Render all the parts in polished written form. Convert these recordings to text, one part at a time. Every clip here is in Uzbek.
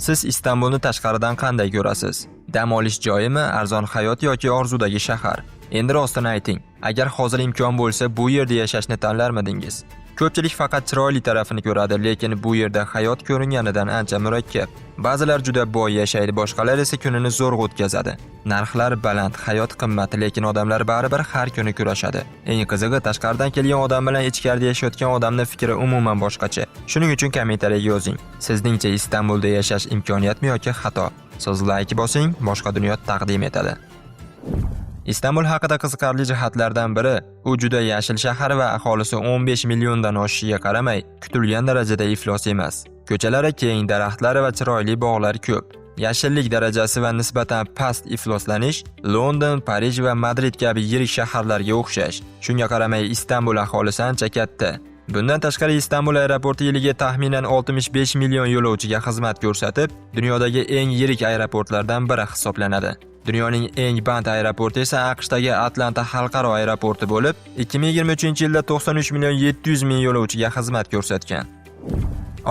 Siz Istanbulni tashqaridan qanday ko'rasiz? Dam olish joyimi, arzon hayot yoki orzudagi shahar? Endi rostini ayting. Agar hozir imkon bo'lsa, bu yerda yashashni tanlarmidingiz? Ko'pchilik faqat chiroyli tarafini ko'radi, lekin bu yerda hayot ko'ringanidan ancha murakkab. Ba'zilar juda boy yashaydi, boshqalar esa kunini zo'rg'a o'tkazadi. Narxlar baland, hayot qimmat, lekin odamlar baribir har kuni kurashadi. Eng qizig'i, tashqaridan kelgan odam bilan ichkarida yashayotgan odamning fikri umuman boshqacha. Shuning uchun kommentariyaga yozing. Sizningcha Istanbulda yashash imkoniyatmi yoki xato? Siz like bosing, boshqa dunyo taqdim etadi. Istanbul haqida qiziqarli jihatlardan biri, u juda yashil shahar va aholisi 15 milliondan oshishiga qaramay, kutilgan darajada iflos emas. Ko'chalari keng, daraxtlar va chiroyli bog'lar ko'p. Yashillik darajasi va nisbatan past ifloslanish London, Parij va Madrid kabi yirik shaharlarga o'xshash. Shunga qaramay, Istanbul aholisi ancha katta. Bundan tashqari, Istanbul aeroporti yiliga taxminan 65 million yo'lovchiga xizmat ko'rsatib, dunyodagi eng yirik aeroportlardan biri hisoblanadi. Dunyoning eng band aeroporti esa AQShdagi Atlanta xalqaro aeroporti bo'lib, 2023-yilda 93 million 700 ming yo'lovchiga xizmat ko'rsatgan.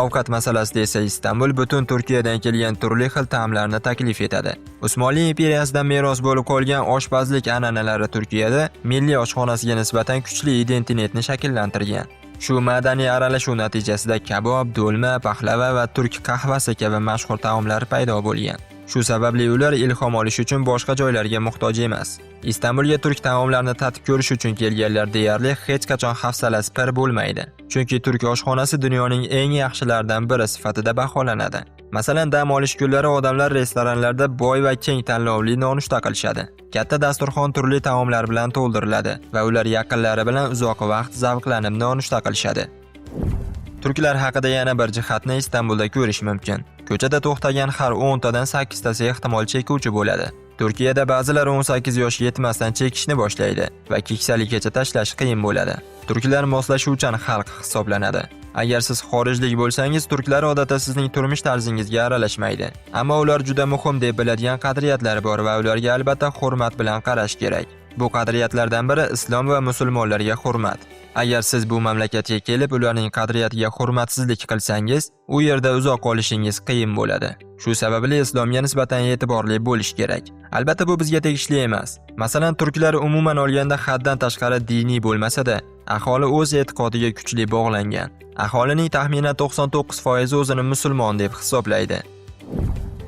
Ovqat masalasida esa Istanbul butun Turkiyadan kelgan turli xil taomlarni taklif etadi. Usmonli imperiyasidan meros bo'lib qolgan oshpazlik an'analari Turkiyada milliy oshxonasiga nisbatan kuchli identitetni shakllantirgan. Shu madaniy aralashuv natijasida kabob, do'lma, paxlava va turk qahvasi kabi mashhur taomlar paydo bo'lgan. Shu sababli ular ilhom olish uchun boshqa joylarga muhtoj emas. Istanbulga turk taomlarini tatib ko'rish uchun kelganlar deyarli hech qachon hafsalasi pir bo'lmaydi. Chunki turk oshxonasi dunyoning eng yaxshilaridan biri sifatida baholanadi. Masalan, dam olish kunlari odamlar restoranlarda boy va keng tanlovli nonushta qilishadi. Katta dasturxon turli taomlar bilan to'ldiriladi va ular yaqinlari bilan uzoq vaqt zavqlanib nonushta qilishadi. Turklar haqida yana bir jihatni Istanbulda ko'rish mumkin. Ko'chada to'xtagan har 10 tadan 8 tasi ehtimol chekuvchi bo'ladi. Turkiyada ba'zilar 18 yoshga yetmasdan chekishni boshlaydi va keksalikgacha tashlash qiyin bo'ladi. Turklar moslashuvchan xalq hisoblanadi. Agar siz xorijlik bo'lsangiz, turklar odatda sizning turmush tarzingizga aralashmaydi. Ammo ular juda muhim deb biladigan qadriyatlari bor va ularga albatta hurmat bilan qarash kerak. Bu qadriyatlardan biri islom va musulmonlarga hurmat. Agar siz bu mamlakatga kelib, ularning qadriyatiga hurmatsizlik qilsangiz, u yerda uzoq qolishingiz qiyin bo'ladi. Shu sababli islomga nisbatan e'tiborli bo'lish kerak. Albatta, bu bizga tegishli emas. Masalan, turklar umuman olganda haddan tashqari diniy bo'lmasa-da, aholi o'z e'tiqodiga kuchli bog'langan. Aholining taxminan 99% o'zini musulmon deb hisoblaydi.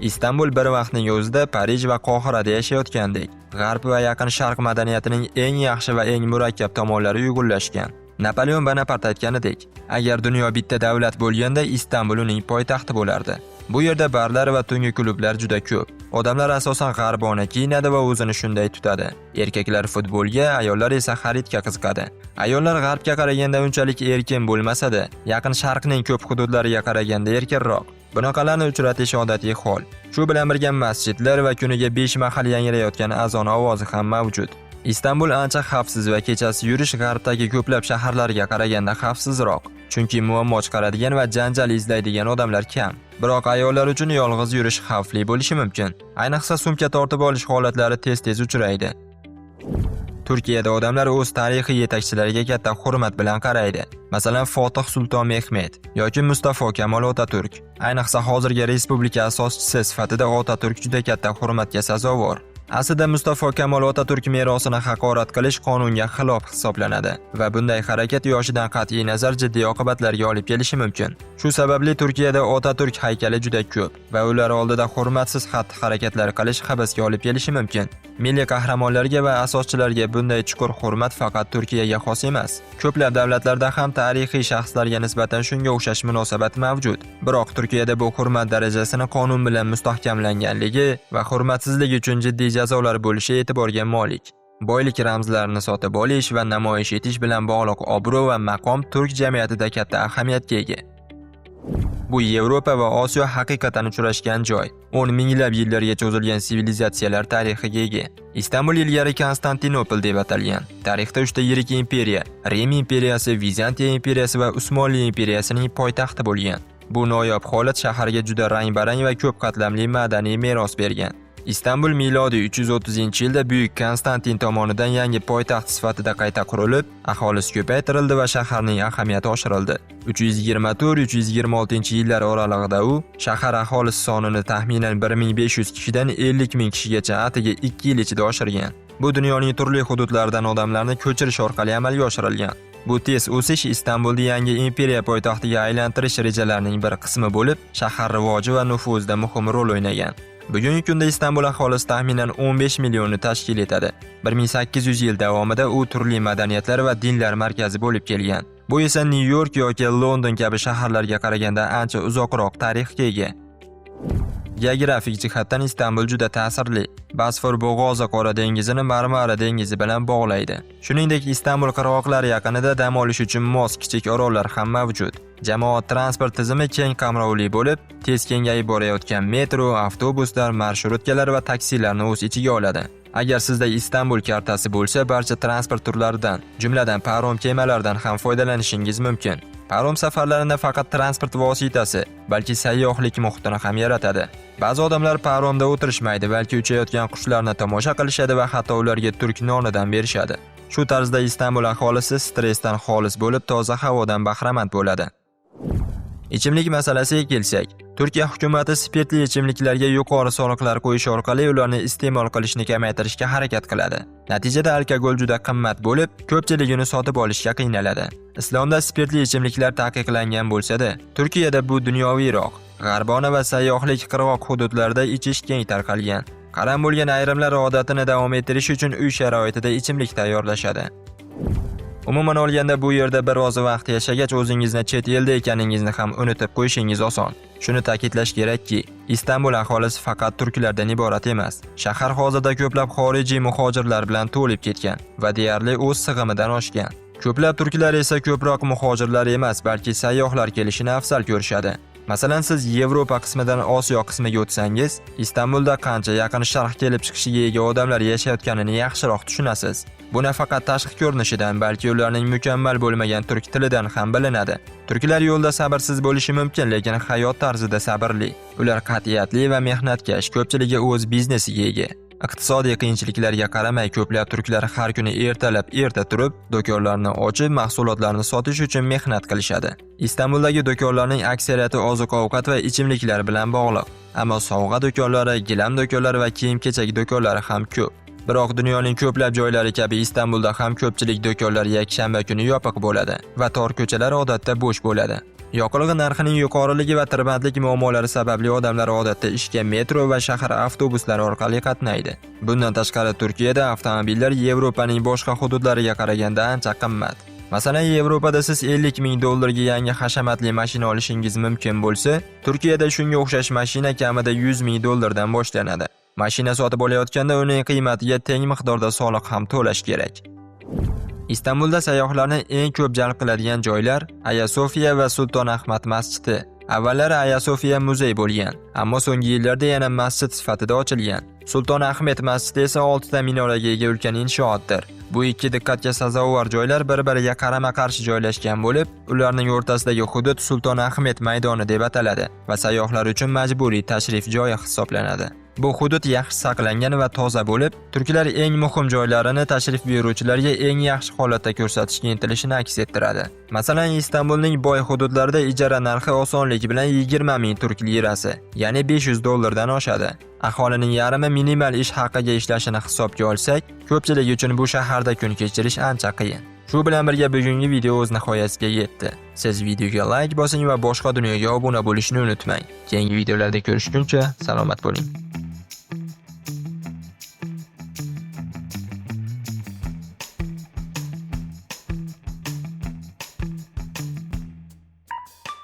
Istanbul bir vaqtning o'zida Parij va Qohirada yashayotgandek, G'arb va Yaqin Sharq madaniyatining eng yaxshi va eng murakkab tomonlari uyg'unlashgan. Napoleon Bonapart aytganidek, agar dunyo bitta davlat bo'lganda, Istanbul uning poytaxti bo'lardi. Bu yerda barlar va tungi klublar juda ko'p. Odamlar asosan g'arbona kiyinadi va o'zini shunday tutadi. Erkaklar futbolga, ayollar esa xaridga qiziqadi. Ayollar g'arbga qaraganda unchalik erkin bo'lmasa-da, Yaqin Sharqning ko'p hududlariga qaraganda erkinroq. Bunaqalarni uchratish odatiy hol. Shu bilan birga masjidlar va kuniga 5 mahal yangrayotgan azon ovozi ham mavjud. Istanbul ancha xavfsiz va kechasi yurish g'arbdagi ko'plab shaharlarga qaraganda xavfsizroq. Chunki muammo chiqaradigan va janjal izlaydigan odamlar kam. Biroq ayollar uchun yolg'iz yurish xavfli bo'lishi mumkin. Ayniqsa sumka tortib olish holatlari tez-tez uchraydi. Turkiyada odamlar o'z tarixiy yetakchilariga katta hurmat bilan qaraydi. Masalan, Fotih Sulton Mehmed yoki Mustafo Kamol Otaturk. Ayniqsa hozirgi respublika asoschisi sifatida Otaturk juda katta hurmatga sazovor. Aslida Mustafo Kamol Otaturk merosini haqorat qilish qonunga xilof hisoblanadi va bunday harakat yoshidan qat'iy nazar jiddiy oqibatlarga olib kelishi mumkin. Shu sababli Turkiyada Otaturk haykali juda ko'p va ular oldida hurmatsiz xatti-harakatlar qilish hibsga olib kelishi mumkin. Milliy qahramonlarga va asoschilarga bunday chuqur hurmat faqat Turkiyaga xos emas. Ko'plab davlatlarda ham tarixiy shaxslarga nisbatan shunga o'xshash munosabat mavjud. Biroq Turkiyada bu hurmat darajasini qonun bilan mustahkamlanganligi va hurmatsizlik uchun jiddiy jazolar bo'lishi e'tiborga molik. Boylik ramzlarini sotib olish va namoyish etish bilan bog'liq obro' va maqom turk jamiyatida katta ahamiyatga ega. Bu Yevropa va Osiyo haqiqatan uchrashgan joy. 10 minglab yillarga cho'zilgan sivilizatsiyalar tarixiga ega. Istanbul ilgari Konstantinopol deb atalgan. Tarixda uchta yirik imperiya: Rim imperiyasi, Vizantiya imperiyasi va Usmonli imperiyasining poytaxti bo'lgan. Bu noyob holat shaharga juda rang-barang va ko'p qatlamli madaniy meros bergan. Istanbul milodiy 330-yilda Buyuk Konstantin tomonidan yangi poytaxt sifatida qayta qurilib, aholisi ko'paytirildi va shaharning ahamiyati oshirildi. 324-326-yillar oralig'ida u shahar aholisi sonini taxminan 1500 kishidan 50 ming kishigacha atigi 2 yil ichida oshirgan. Bu dunyoning turli hududlaridan odamlarni ko'chirish orqali amalga oshirilgan. Bu tez o'sish Istanbulni yangi imperiya poytaxtiga aylantirish rejalarining bir qismi bo'lib, shahar rivoji va nufuzida muhim rol o'ynagan. Bugungi kunda Istanbul aholisi taxminan 15 millionni tashkil etadi. 1800 yil davomida u turli madaniyatlar va dinlar markazi bo'lib kelgan. Bu esa Nyu-York yoki London kabi shaharlarga qaraganda ancha uzoqroq tarixga ega. Geografik jihatdan Istanbul juda ta'sirli. Bosfor bo'g'ozi Qora dengizini Marmara dengizi bilan bog'laydi. Shuningdek, Istanbul qirg'oqlari yaqinida dam olish uchun mos kichik orollar ham mavjud. Jamoat transport tizimi keng qamrovli bo'lib, tez kengayib borayotgan metro, avtobuslar, marshrutkalar va taksilarni o'z ichiga oladi. Agar sizda Istanbul kartasi bo'lsa, barcha transport turlaridan, jumladan parom kemalardan ham foydalanishingiz mumkin. Parom safarlari nafaqat transport vositasi, balki sayyohlik muhitini ham yaratadi. Ba'zi odamlar paromda o'tirishmaydi, balki uchayotgan qushlarni tomosha qilishadi va hatto ularga turk nonidan berishadi. Shu tarzda Istanbul aholisi stressdan xolis bo'lib, toza havodan bahramand bo'ladi. Ichimlik masalasiga kelsak, Turkiya hukumati spirtli ichimliklarga yuqori soliqlar qo'yish orqali ularni iste'mol qilishni kamaytirishga harakat qiladi. Natijada alkogol juda qimmat bo'lib, ko'pchilik uni sotib olishga qiynaladi. Islomda spirtli ichimliklar taqiqlangan bo'lsa-da, Turkiyada bu dunyoviyroq. G'arbona va sayyohlik qirg'oq hududlarida ichish keng tarqalgan. Qaram bo'lgan ayrimlar odatini davom ettirish uchun uy sharoitida ichimlik tayyorlashadi. Umuman olganda bu yerda biroz vaqt yashagach o'zingizni chet elda ekaningizni ham unutib qo'yishingiz oson. Shuni ta'kidlash kerakki, Istanbul aholisi faqat turklardan iborat emas. Shahar hozirda ko'plab xorijiy muhojirlar bilan to'lib ketgan va deyarli o'z sig'imidan oshgan. Ko'plab turklar esa ko'proq muhojirlar emas, balki sayyohlar kelishini afzal ko'rishadi. Masalan, siz Yevropa qismidan Osiyo qismiga o'tsangiz, Istanbulda qancha Yaqin Sharq kelib chiqishiga ega odamlar yashayotganini yaxshiroq tushunasiz. Bu nafaqat tashqi ko'rinishidan, balki ularning mukammal bo'lmagan turk tilidan ham bilinadi. Turklar yo'lda sabrsiz bo'lishi mumkin, lekin hayot tarzida sabrli. Ular qat'iyatli va mehnatkash, ko'pchiligi o'z biznesiga ega. Iqtisodiy qiyinchiliklarga qaramay, ko'plab turklar har kuni ertalab erta turib, do'konlarni ochib, mahsulotlarni sotish uchun mehnat qilishadi. Istanbuldagi do'konlarning aksariyati oziq-ovqat va ichimliklar bilan bog'liq. Ammo sovg'a do'konlari, gilam do'konlari va kiyim-kechak do'konlari ham ko'p. Biroq dunyoning ko'plab joylari kabi Istanbulda ham ko'pchilik do'konlar yakshanba kuni yopiq bo'ladi va tor ko'chalar odatda bo'sh bo'ladi. Yoqilg'i narxining yuqoriligi va tirbandlik muammolari sababli odamlar odatda ishga metro va shahar avtobuslari orqali qatnaydi. Bundan tashqari Turkiyada avtomobillar Yevropaning boshqa hududlariga qaraganda ancha qimmat. Masalan, Yevropada siz 50 ming dollarga yangi hashamatli mashina olishingiz mumkin bo'lsa, Turkiyada shunga o'xshash mashina kamida 100 ming dollardan boshlanadi. Mashina sotib olayotganda uning qiymatiga teng miqdorda soliq ham to'lash kerak. Istanbulda sayyohlarni eng ko'p jalb qiladigan joylar Aya Sofiya va Sulton Ahmad masjidi. Avvallari Aya Sofiya muzey bo'lgan, ammo so'nggi yillarda yana masjid sifatida ochilgan. Sulton Ahmed masjidi esa 6 ta minoraga ega ulkan inshootdir. Bu ikki diqqatga sazovor joylar bir-biriga qarama-qarshi joylashgan bo'lib, ularning o'rtasidagi hudud Sulton Ahmed maydoni deb ataladi va sayyohlar uchun majburiy tashrif joyi hisoblanadi. Bu hudud yaxshi saqlangan va toza bo'lib, turklar eng muhim joylarini tashrif buyuruvchilarga eng yaxshi holatda ko'rsatishga intilishini aks ettiradi. Masalan, Istanbulning boy hududlarida ijara narxi osonlik bilan 20 ming turk lirasi, ya'ni 500 dollardan oshadi. Aholining yarmi minimal ish haqiga ishlashini hisobga olsak, ko'pchilik uchun bu shaharda kun kechirish ancha qiyin. Shu bilan birga bugungi video o'z nihoyasiga yetdi. Siz videoga like bosing va boshqa dunyoga obuna bo'lishni unutmang. Keyingi videolarda ko'rishguncha salomat bo'ling.